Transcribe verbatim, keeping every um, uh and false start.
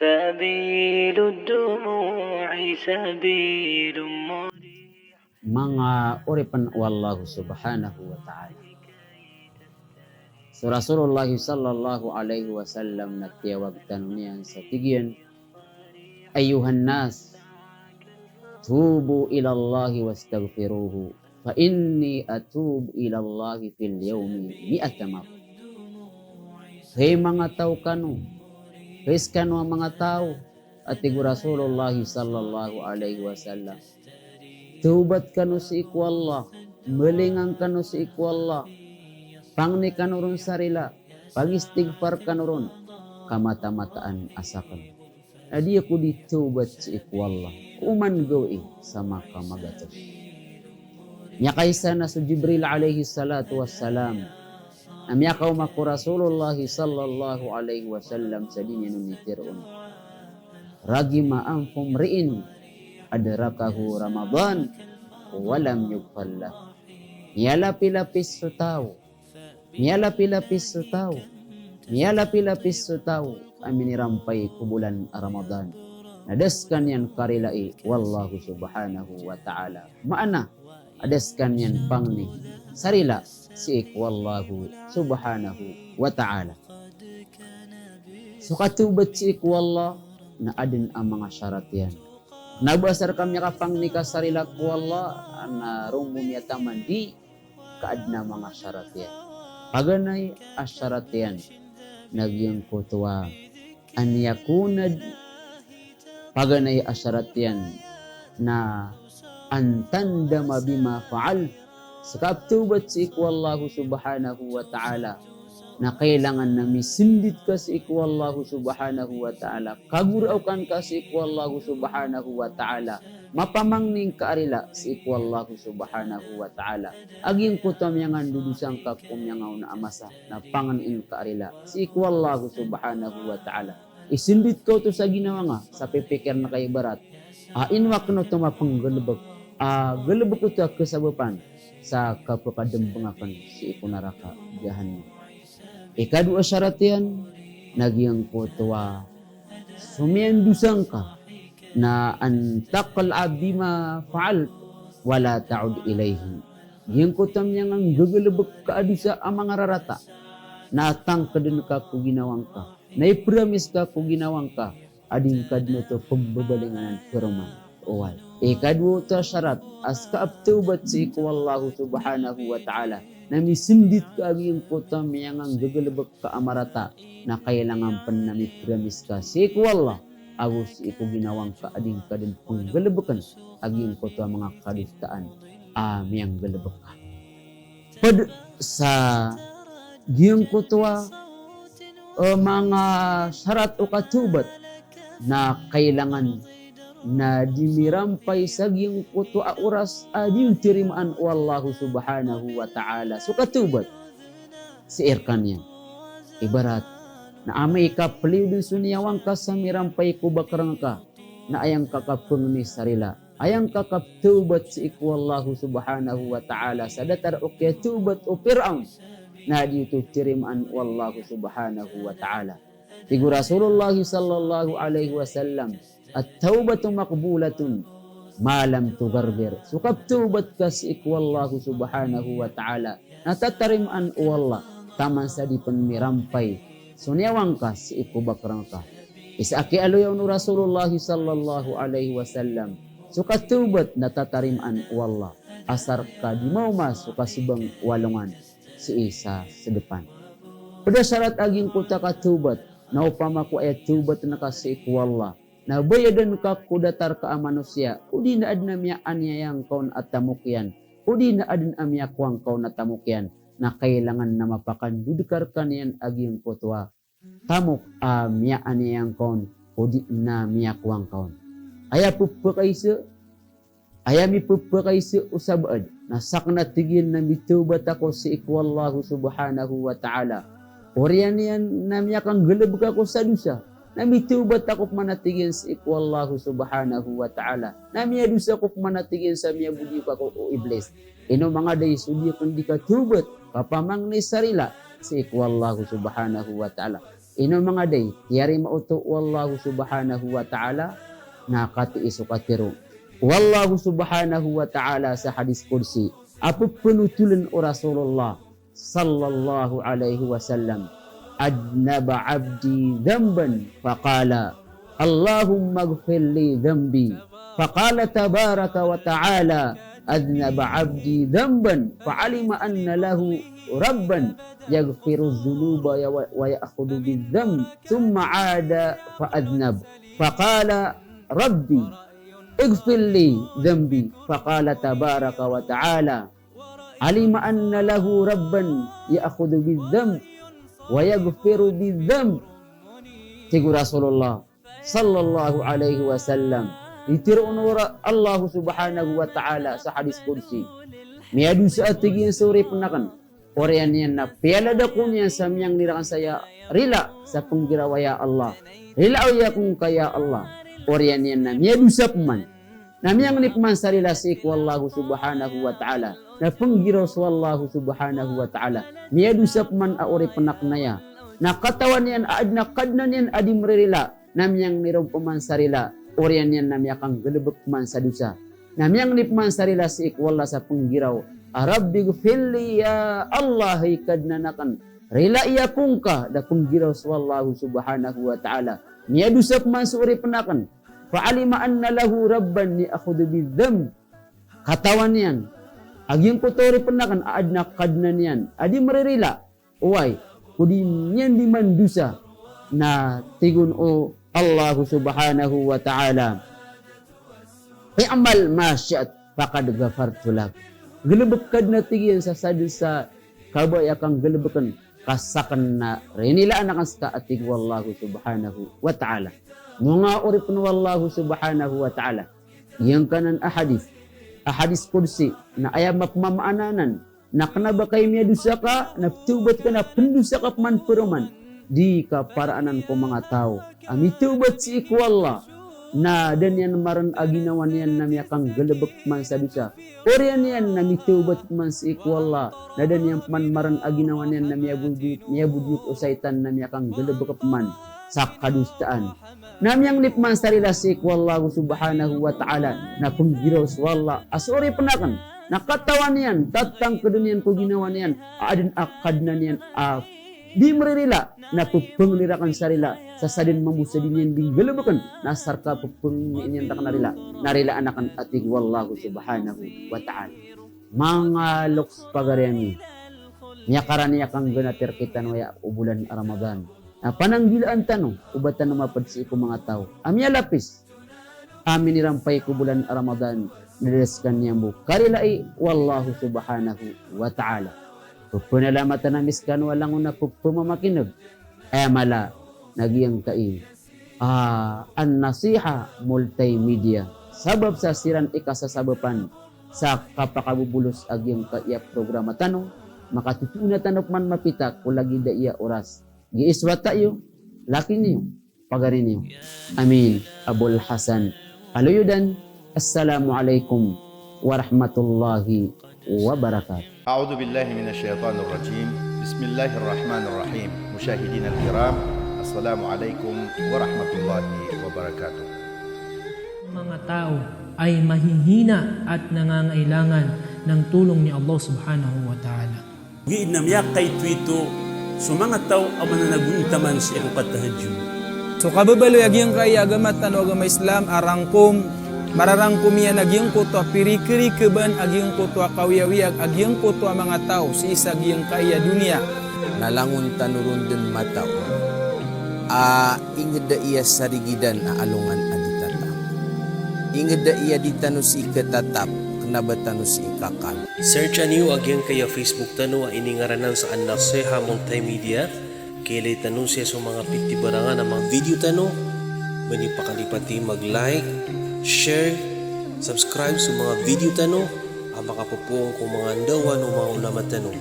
سبيل الدموع سبيل مريح. Manga oripen o Allah subhanahu wa ta'ala. So Rasulullah sallallahu alaihi wasallam na tiyawag tano niyan sa tig iyan, "Ayyuhan nas, tubu ilallahi wastaghfiruhu, fa inni atubu ilallahi fil yawmi mi'ata marrah." Hay manga taw kano, hay sekano a manga taw, a tig o Rasulullah sallallahu alaihi wasallam, tawbat kano sii ko Allah, malingan kano sii ko Allah, pangni kano ron sa rila, pagistigfar kano ron, ka matamataan a saken a di ako di tawbat sii ko Allah ko oman gawii sa makamagatos. Miyakaisa na so Jibril alayhis salatu wassalam na miyakaoma ko Rasulullah sallallahu alayhi wasallam sa di niyan on iteroon: "Raghima anfu mri'in adrakahu Ramadan wa lam yughfar lah." Miyalapilapis so taw, miyalapilapis so taw, miyalapilapis so taw a minirampay ko bolan a Ramadan na da sekaniyan karilai o Allah subhanahu wa ta'ala. Maana, a da sekaniyan pangni sa rila sii ko Allah subhanahu wa ta'ala. So katawbat sii ko Allah na aden a manga sharat iyan. Na ba asar ka miyakapangni ka sa rila ko Allah na ron bo miyataman di ka aden a manga sharat iyan. Paganay a sharat iyan na giyangkoto a an yakuna, paganay a sharat iyan na an tandama bima fa'alt. Sa kaptawbat sii ko Allah subhanahu wa ta'ala na kailangan na misendit ka sii ko Allah subhanahu wa ta'ala, kagoraakan ka sii ko Allah subhanahu wa ta'ala, mapamangni ngka a rila sii ko Allah subhanahu wa ta'ala a giyangkoto a miyangandodosa ngka ko miyangaona a masa na pangnin ka a rila sii ko Allah subhanahu wa ta'ala. Isendit ka oto sa ginawa nga sa pipikir nga ka ibarat a ino aken oto mapenggalebek a galebek oto a kasabapan sa kapekadembeng aken sii ko naraka jahannam. Ikadowa a sharat iyan na giyangkoto a so miyandosa ngka na an taqla'a bima fa'alt wa la ta'ud ilayhi. Giyangkoto a miyanganggagalebek ka a dosa a mangararata na tangkeden ka ko ginawa ngka, na ipramis ka ko ginawa ngka a di ngka den oto pembabalingan paroman. Oway. Ikadowa oto a sharat a sekaptawbat sii ko Allah subhanahu wa ta'ala na misendit ka a giyangkoto a miyanganggagalebek ka a marata na kailangan pen na mipramis ka sii ko Allah ago sii ko ginawa ngka a di ngka den penggalebeken a giyangkoto a manga kadosaan a miyanggalebek ka. Ped sa giyangkoto a, eh, manga sharat o katawbat na kailangan na di mirampay sa giyangkoto a oras a di on tarimaan o Allah subhanahu wa ta'ala so katawbat sii rekaniyan. Ibarat na amay ka peliyod so niyawa ngka sa mirampay ko bakreng ka na aya ngka kapangni sa rila, aya ngka kaptawbat sii ko Allah subhanahu wa ta'ala sa datar o kiyatawbat o Fir'awn na di oto tarimaan o Allah subhanahu wa ta'ala. Tig o Rasulullah sallallahu alayhi wasallam, "At-tawbatu maqbulatun ma lam tugharghir." So kaptawbat ka sii ko Allah subhanahu wa ta'ala na tatarimaan o Allah taman sa di pen mirampay so niyawa ngka sii ko bakreng ka. Isa a kiyaaloya on o Rasulullah sallallahu alayhi wasallam, so katawbat na tatarimaan o Allah asar ka di maoma so kasebang o alongan sii sa sedepan. Ped a sharat a giyangkoto a katawbat na opama ko aya tawbat ngka sii ko Allah na bayadan ka ko datar ka a manosiya, odi na aden a miyaaniyaya ngka on a tamok iyan, odi na aden a miyakowa ngka on a tamok iyan, na kailangan na mapakandod ka rekaniyan a giyangkoto a tamok a miyaaniyaya ngka on, odi na miyakowa ngka on. Aya pepakaisa, aya mipepakaisa o sabaad na saken a tig iyan na mitawbat ako sii ko Allah subhanahu wa ta'ala. Oriyan iyan na miyakanggalebek ako sa dosa, na mitawbat ako pman a tig iyan sii ko Allah subhanahu wa ta'ala. Na miyadosa ako pman a tig iyan sa miyabodiyok ako o Iblis. Ino manga dai so di aken di katawbat, kapamangni sa rila sii ko Allah subhanahu wa ta'ala. Ino manga day, tiyarima oto o Allahu subhanahu wa ta'ala, na katii so katero o Allahu subhanahu wa ta'ala sa hadith qudsi a pphanotolen o Rasulullah sallallahu alaihi wasallam, "Adhnaba abdi dhanban," faqala, "Allahumma ighfir li dhanbi." Faqala tabaraka wa ta'ala, "Adhnaba abdi dhanban," fa'alima anna lahu rabban yaghfiru dhunuba ya-, wa ya'khudhu bidh-dhanb, thumma 'ada fa adhnab. Faqala, "Rabbi, ighfir li dhanbi." Faqala tabaraka wa ta'ala, "Alima anna lahu rabban ya'khudhu bidh-dhanb wa yaghfiru bidh-dhanb." Tig o Rasulullah sallallahu alaihi wasallam, itharo o Ra-, Allah subhanahu wa ta'ala sa hadith qudsi, miyadosa a tig iyan so oripen aken, oriyan iyan na piyalad ako niyan sa miyangni raken saya rila sa penggiraw a ya Allah. Rila o ya ako ngka ya Allah. Oriyan iyan na miyadosa peman. Na miyangni peman sa rila sii ko Allah subhanahu wa ta'ala. Na penggiraw so Allah subhanahu wa ta'ala. Miyadosa peman a oripen aken aya. Na katawan iyan a aden a Kadnan iyan a di meririla. Na miyangni ron peman sa rila. Oriyan iyan na miyakanggalebek peman sa dosa. Na miyangni peman sa rila sii ko Allah sa penggiraw a, "Rabbighfir li," ya Allah, hay Kadnan aken, rilai ako ngka, da penggiraw so Allah subhanahu wa ta'ala. Miyadosa peman so oripen aken. Fa'alima anna lahu rabban ya'khudhu bidh-dhanb. Katawan iyan a giyangkoto a oripen aken a aden a Kadnan iyan a di meririla. Oway, ko di niyan di mandosa, na tig on o Allah subhanahu wa ta'ala, "I'mal ma shi'ta faqad ghafartu lak." Galebek ka den, a tig iyan, sa sadn sa kabaya a kanggalebeken, ka saken na rinilaan aken seka, a tig o Allah subhanahu wa ta'ala. Manga oripen o Allah subhanahu wa ta'ala, giyangkanan a hadith, a hadith qudsi, na aya mapmamaana anan na kena ba ka i miyadosa ka, na pthawbat ka, na pndosa ka peman paroman. Di ka paraanan ko manga taw a mithawbat sii ko Allah, na da niyan maren a ginawa niyan na miyakanggalebek peman sa dosa. Oriyan iyan na mithawbat peman sii ko Allah, na da niyan peman maren a ginawa niyan na miyabodiyok, miyabodiyok o shaytan na miyakanggalebek peman sa kadosaan. Na miyangni peman sa rila sii ko Allah subhanahu wa ta'ala, na penggiraw so Allah a so oripen aken na katawan iyan, tatangkeden iyan ko ginawa niyan a aden a Kadnan iyan a di meririla, na pepengni raken sa rila sa sadn mambo sa di niyan di nggalebeken, na asar ka pepengni niyan raken a rila, na rilaan aken, a tig o Allah subhanahu wa ta'ala. Manga loks, pagari ami, miyakarani a kanggenat iyan rektano aya o bolan a Ramadan. Na pananggilaan tano o ba tano maped sii ko manga taw a miyalapis a minirampay ko bolan a Ramadan, na da sekaniyan bo karilai o Allah subhanahu wa ta'ala. Pepenalamatan ami sekano a langon a pepemamakineg. Aya mala na giyangkai a An-Nasiha Multimedia. Sabap sa siran i kasasabapan sa kapakabobolos a giyangkai a programa tano, makatotoona tano peman mapita ko lagid a iya oras. Giis wata iyo, laki niyo, pagari niyo. Amin. Abul Hasan Kaloyodan. Assalamu alaikum warahmatullahi wabarakatuh. أعوذ بالله من الشيطان الرجيم. بسم الله الرحمن الرحيم. مشاهدينا الكرام، السلام عليكم ورحمة الله وبركاته. Manga taw ay mahihina at nangangailangan ng tulong ni Allah Subhanahu wa Ta'ala. Giid na miyakaitoito so manga taw a mananagontaman sii ko katahajjud. So kababaloy a giyangkai a agama tano a agama Islam a rangkom, mararangkom iyan a giyangkoto a pirikerikeban a giyangkoto a kawiyawiyag a giyangkoto a manga taw sii sa giyangkai a doniya. Na langon tano ron den mataw a inged a iya sarigidan a alongan a di tatap. Inged a iya di tano sii ketatap, kena ba tano sii kakal. Search-a niyo a giyangkai a Facebook tano a iningaranan sa An-Nasiha Multimedia. Kailay tano siya so manga pitibarangan a manga video tano. Ba niyo pakalipati mag-like, share, subscribe so manga video tano a makapopoon ko manga ndawan o manga ulama tano.